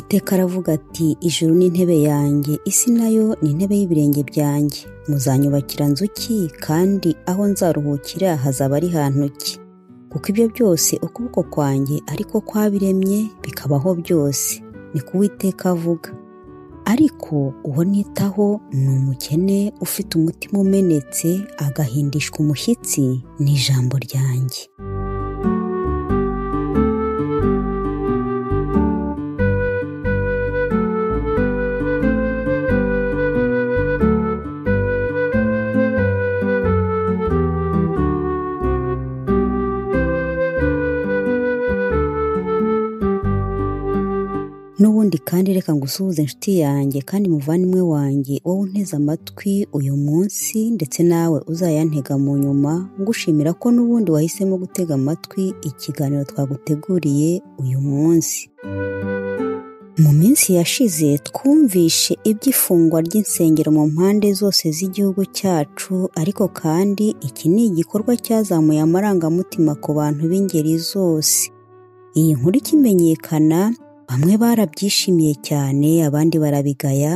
Uwiteka aravuga ati ijuru ni intebe yanjye, isi nayo ni intebe y'ibirenge byanjye. Muzanyubakira nzu ki, kandi aho nzaruhukira hazaba ari hantu ki? Kuko ibyo byose ukuboko kwanjye ariko kwabiremye bikabaho byose, niko Uwiteka avuga. Ariko uwo nitaho ni umukene ufite umutima umenetse, agahindishwa umushyitsi n'ijambo ryanjye. N'ubundi kandi reka ngusuhuze inshuti yanjye kandi muvandimwe wanjye, wowe unteze amatwi uyu munsi ndetse nawe uzayantega mu nyuma, ngushimira ko n'ubundi wahisemo gutega amatwi ikiganiro twaguteguriye uyu munsi. Mu minsi yashize twumvishe iby'ifungwa ry'insengero mu mpande zose z'igihugu cyacu, ariko kandi iki ni igikorwa cyazamuye amarangamutima ku bantu b'ingeri zose. Iyi nkuru ikimenyekana, bamwe barabyishimiye cyane, abandi barabigaya.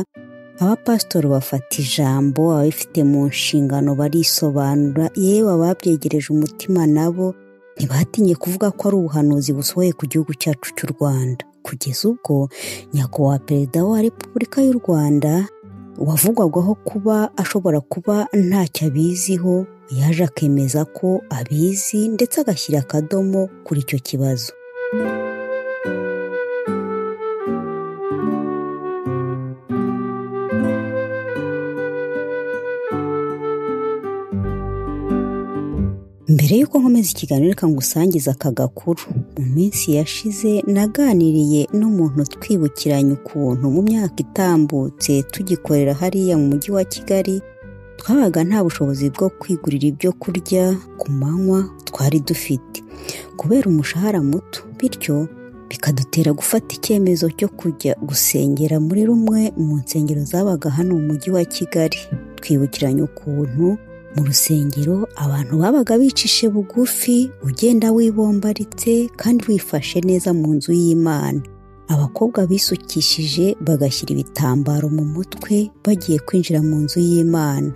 Abapasitori bafata ijambo, ababifite mu nshingano barisobanura, yewe ababyegereje umutima nabo ntibatinye kuvuga ko ari ubuhanuzi busohoye ku gihugu cyacu cy'u Rwanda. Kugeza ubwo nyakubahwa Perezida wa Repubulika y'u Rwanda wavugwagaho kuba ashobora kuba ntacyo abiziho, yaje akemeza ko abizi ndetse agashyira akadomo kuri icyo kibazo. Mbere y'uko nkomeza ikiganiro reka ngusangize aka gakuru. Mu minsi yashize naganiriye n'umuntu twibukiranye ukuntu mu myaka itambutse tugikorera hariya mu mujyi wa Kigali, twabaga nta bushobozi bwo kwigurira ibyo kurya ku manywa twari dufite kubera umushahara muto, bityo bikadutera gufata icyemezo cyo kujya gusengera muri rumwe mu nsengero zabaga hano mu mujyi wa Kigali. Twibukiranye ukuntu mu rusengero abantu babaga bicishe bugufi, ugenda wibombaritse kandi wifashe neza mu nzu y'Imana. Abakobwa bisukishije bagashyira ibitambaro mu mutwe bagiye kwinjira mu nzu y'Imana.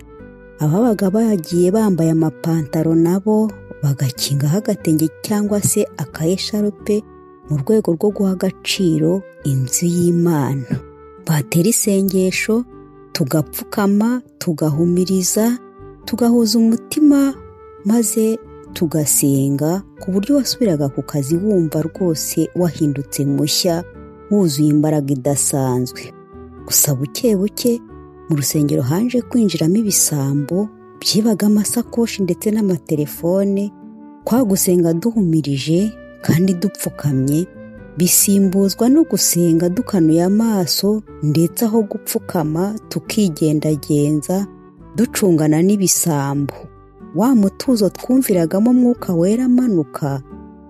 Ababaga bagiye bambaye amapantaro nabo bagakingaho agatenge cyangwa se akayesharupe mu rwego rwo guha agaciro inzu y'Imana. Batera isengesho, tugapfukama, tugahumiriza, tugahuza umutima maze tugasenga, ku buryo wasubiraga ku kazi wumva rwose wahindutse mushya, wuzuye imbaraga idasanzwe. Gusa buke buke mu rusengero haje kwinjiramo ibisambo byibaga amasakoshi ndetse n'amatelefone. Kwa gusenga duhumirije kandi dupfukamye bisimbuzwa no gusenga dukanuye amaso, ndetse aho gupfukama tukigendagenza ducungana n'ibisambo. Wa mutuzo twumviragamo Mwuka Wera amanuka,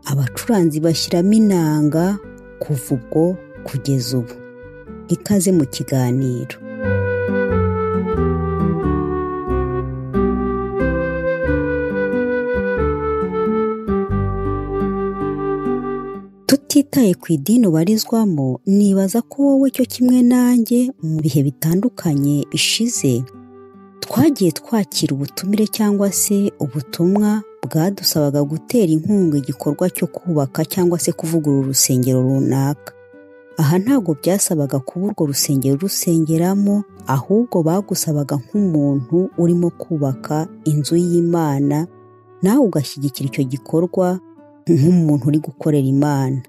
abacuranzi bashyiramo inanga kuva ubwo kugeza ubu. Ikaze mu kiganiro. Tutitaye ku idini ubarizwamo, nibaza ko wowe cyo kimwe nanjye mu bihe bitandukanye bishize twagiye twakira ubutumire cyangwa se ubutumwa bwadusabaga gutera inkunga igikorwa cyo kubaka cyangwa se kuvugurura urusengero runaka. Aha ntabwo byasabaga kuba urwo rusengero rusengeramo, ahubwo bagusabaga nk'umuntu urimo kubaka inzu y'Imana, nawe ugashyigikira icyo gikorwa nk'umuntu uri gukorera Imana.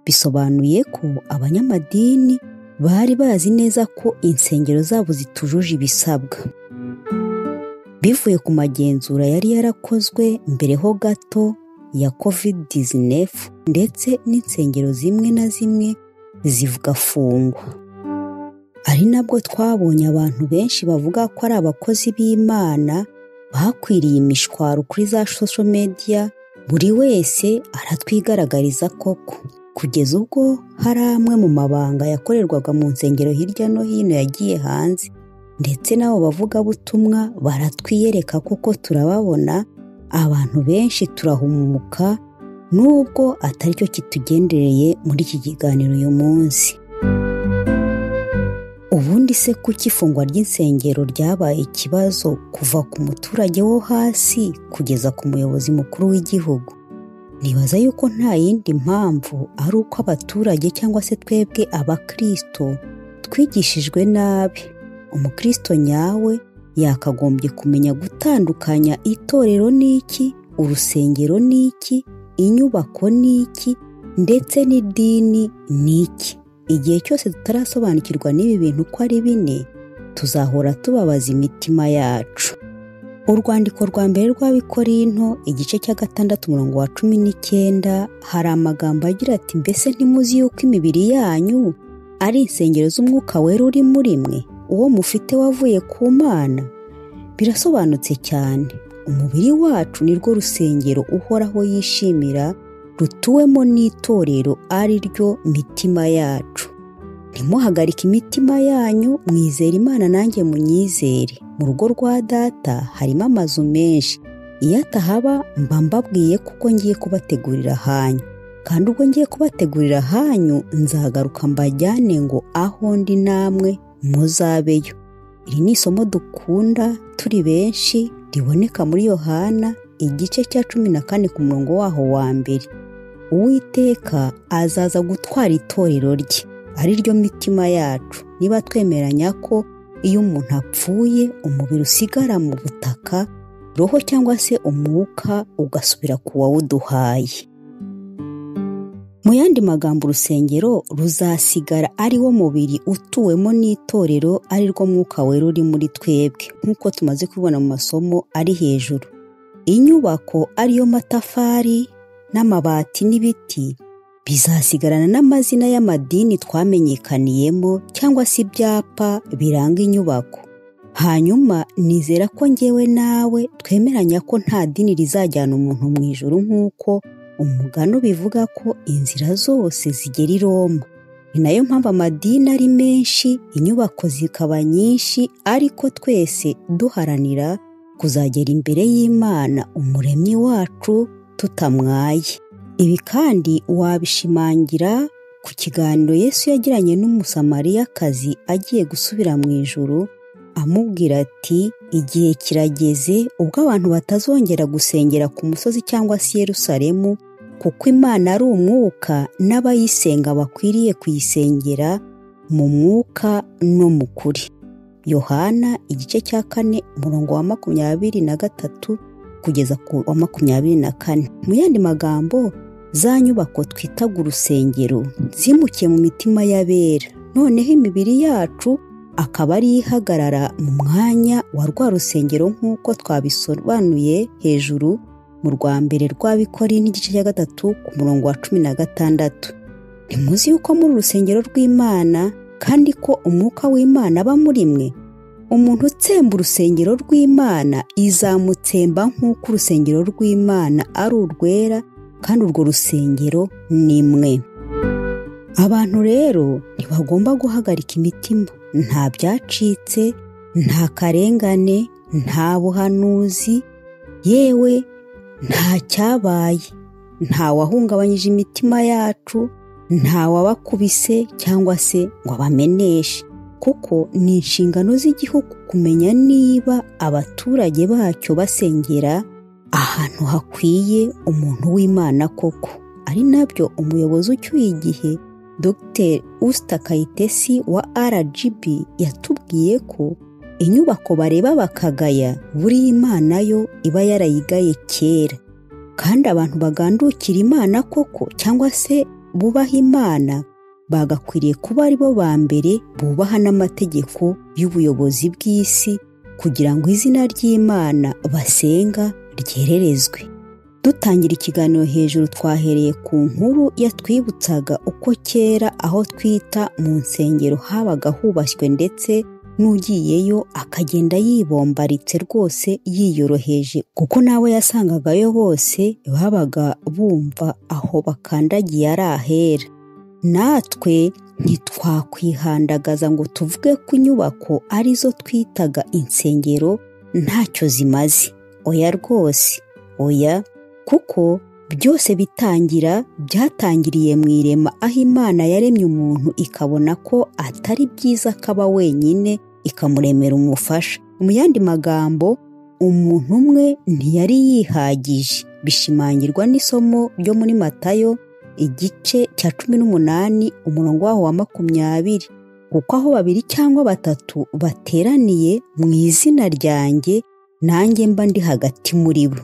Bisobanuye ko abanyamadini bari bazi neza ko insengero zabo zitujuje ibisabwa. Bivuye ku magenzura yari yarakozwe mbere ho gato ya COVID-19, ndetse n'insengero zimwe na zimwe zigafungwa. Ari nabwo twabonye abantu benshi bavuga ko ari abakozi b'Imana bakwiriye imishwaro kuri za social media, buri wese aratwigaragariza koko, kugeza ubwo hari amwe mu mabanga yakorerwaga mu nsengero hirya no hino yagiye hanze, ndetse n'abo bavugabutumwa baratwiyereka koko turababona. Abantu benshi turahumuka nubwo atari cyo kitugendereye muri iki kiganiro uyu munsi. Ubundi se kuki ifungwa ry'insengero ryabaye ikibazo kuva ku muturage wo hasi kugeza ku muyobozi mukuru w'igihugu? Nibaza yuko nta yindi mpamvu ari uko abaturage cyangwa se twebwe abakristo twigishijwe nabi. Umukristo nyawe yakagombye kumenya gutandukanya itorero n'iki, urusengero n'iki, inyubako n'iki, ndetse n'idini n'iki. Igihe cyose tutarasobanukirwa n'ibi bintu uko ari bine, tuzahora tubabaza imitima yacu. Urwandiko rwa mbere rw'Abikorinto igice cya 6 umurongo wa 19 hari amagambo agira ati: mbese ntimuzi yuko imibiri yanyu ari insengero z'Umwuka Wera uri muri mwe, uwo mufite wavuye ku Mana? Birasobanutse cyane. Umubiri wacu ni rwo rusengero Uhoraho yishimira, rutuwemo n'itorero ari ryo mitima yacu. Ntimuhagarike imitima yanyu, mwizere Imana nanjye munyizere. Mu rugo rwa Data harimo amazu menshi, iyo atahaba mba mbabwiye kuko ngiye kubategurira ahanyu. Kandi ubwo ngiye kubategurira ahanyu, nzagaruka mbajyane ngo aho ndi namwe muzabeyo. Iri ni isomo dukunda turi benshi, riboneka muri Yohana igice cya 14 ku murongo waho wa mbere. Uwiteka azaza gutwara itorero rye, ari ryo mitima yacu. Niba twemeranya ko iyo umuntu apfuye umubiri usigara mu butaka, roho cyangwa se umwuka ugasubira ku wawuduhaye. Mu yandi magambo, urusengero ruzasigara ari wo mubiri utuwemo n'itorero, ari rwo Mwuka Wera uri muri twebwe, nk'uko tumaze kubibona mu masomo ari hejuru. Inyubako ariyo matafari n'amabati n'ibiti bizasigarana n'amazina y'amadini twamenyekaniyemo cyangwa se ibyapa biranga inyubako. Hanyuma nizera ko njyewe nawe twemeranya ko nta dini rizajyana umuntu mu ijuru, nk'uko umugani bivuga ko inzira zose zigera i Roma. Ni nayo mpamvu amadini ari menshi, inyubako zikaba nyinshi, ariko twese duharanira kuzagera imbere y'Imana umuremyi wacu tutamwaye. Ibi kandi wabishimangira ku kiganiro Yesu yagiranye n'Umusamariyakazi agiye gusubira mu ijuru, amubwira ati: igihe kirageze ubwo abantu batazongera gusengera ku musozi cyangwa se Yerusalemu, kuko Imana ari umwuka, n'abayisenga bakwiriye kuyisengera mu mwuka no mu kuri. Yohana igice cya 4 umurongo wa 23 kugeza ku wa 24. Mu yandi magambo, za nyubako twitaga urusengero zimukiye mu mitima y'abera, noneho imibiri yacu akaba ari ihagarara mu mwanya wa rwa rusengero, nk'uko twabisobanuye hejuru mu rwa mbere rw'Abikorinto igice cya 3 ku murongo wa 16. Ntimuzi yuko muri urusengero rw'Imana, kandi ko Umwuka w'Imana aba muri mwe? Umuntu utsemba urusengero rw'Imana izamutsemba, nk'uko urusengero rw'Imana ari urwera, kandi urwo rusengero ni mwe. Abantu rero ntibagomba guhagarika imitima. Nta byacitse, nta karengane, nta buhanuzi, yewe nta cyabaye, nta wahungabanyije imitima yacu, nta wabakubise cyangwa se ngo abameneshe, kuko ni inshingano z'igihugu kumenya niba abaturage bacyo basengera ahantu hakwiye umuntu w'Imana koko. Ari nabyo umuyobozi ucyuye igihe Dr. Usta Kayitesi wa RGB yatubwiye ko inyubako bareba bakagaya, buri Imana yo iba yarayigaye kera. Kandi abantu bagandukira Imana koko cyangwa se bubaha Imana bagakwiriye kuba ari bo ba mbere bubaha n'amategeko y'ubuyobozi bw'isi, kugira ngo izina ry'Imana basenga ryererezwe. Dutangira ikiganiro hejuru twahereye ku nkuru yatwibutsaga uko kera aho twita mu nsengero habaga hubashywe, ndetse n'ugiyeyo akagenda yibombaritse rwose yiyoroheje, kuko nawe yasangagayo bose babaga bumva aho bakandagiye ari ahera. Natwe ntitwakwihandagaza ngo tuvuge ko inyubako arizo twitaga insengero ntacyo zimaze. Oya rwose, oya, kuko Byose bitangira byatangiriye mu irema, aho Imana yaremye umuntu ikabona ko atari byiza akaba wenyine, ikamuremera umufasha. Mu yandi magambo, umuntu umwe ntiyari yihagije. Bishimangirwa n'isomo ryo muri Matayo igice cya 18 umurongo waho wa 20, kuko aho babiri cyangwa batatu bateraniye mu izina ryanjye, nanjye mba ndi hagati muri bo.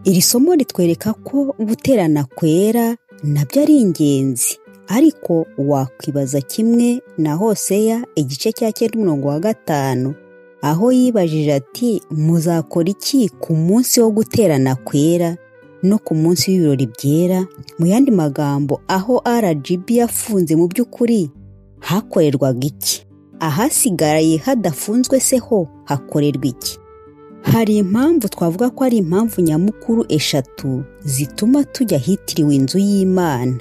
Iri somo ritwereka ko guterana kwera nabyo ari ingenzi, ariko wakwibaza kimwe na Hoseya igice cya 9 umurongo wa 5, aho yibajije ati muzakora iki ku munsi wo guterana kwera no ku munsi w'ibirori byera? Mu yandi magambo, aho RGB yafunze mu by'ukuri hakorerwaga iki? Ahasigaye hadafunzwe se ho hakorerwa iki? Hari impamvu twavuga ko ari impamvu nyamukuru 3 zituma tujya ahitiriwe inzu y'Imana.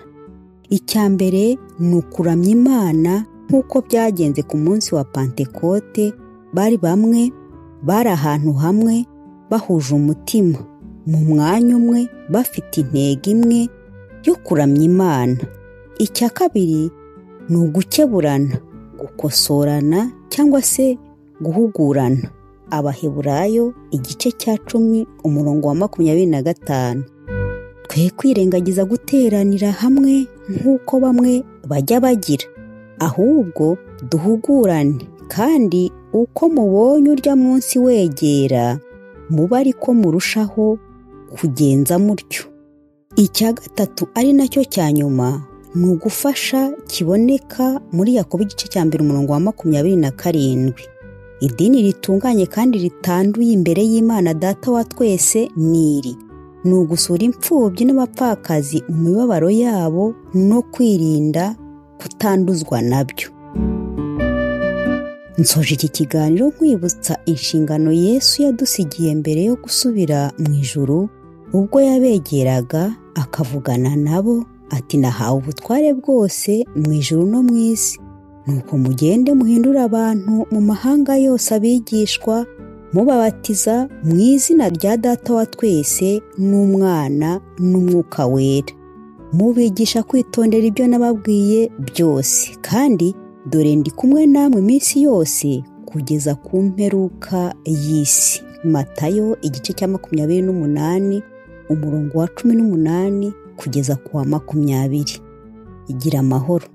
Icya mbere ni ukuramya Imana nk'uko byagenze ku munsi wa Pantekote. Bari bamwe, bari ahantu hamwe, bahuje umutima, mu mwanya umwe, bafite intego imwe yo kuramya Imana. Icya kabiri ni ugukeburana, gukosorana cyangwa se guhugurana. Abaheburayo igice cya 10 umurongo wa 25. Twe kwirengagiza guteranira hamwe nk'uko bamwe bajya bagira, ahubwo duhugurane, kandi uko mubonye urya munsi wegera, muba ariko murushaho kugenza mutyo. Icya gatatu ari nacyo cya nyuma ni ugufasha, kiboneka muri Yakobo igice cya 1 umurongo wa 27. Idini ritunganye kandi ritanduye imbere y'Imana Data wa twese ni iri: ni ugusura imfubyi n'abapfakazi mu mibabaro yabo no kwirinda kutanduzwa nabyo. Nsoje iki kiganiro nkwibutsa inshingano Yesu yadusigiye mbere yo gusubira mu ijuru, ubwo yabegeraga akavugana nabo ati nahawe ubutware bwose mu ijuru no mu isi, nuko mugende muhindure abantu mu mahanga yose abigishwa, mubabatiza mu izina rya Data wa twese n'Umwana n'Umwuka Wera, mubigisha kwitondera ibyo nababwiye byose, kandi dore ndi kumwe namwe iminsi yose kugeza ku mperuka y'isi. Matayo igice cya 28 umurongo wa 18 kugeza ku wa 20. Igira amahoro.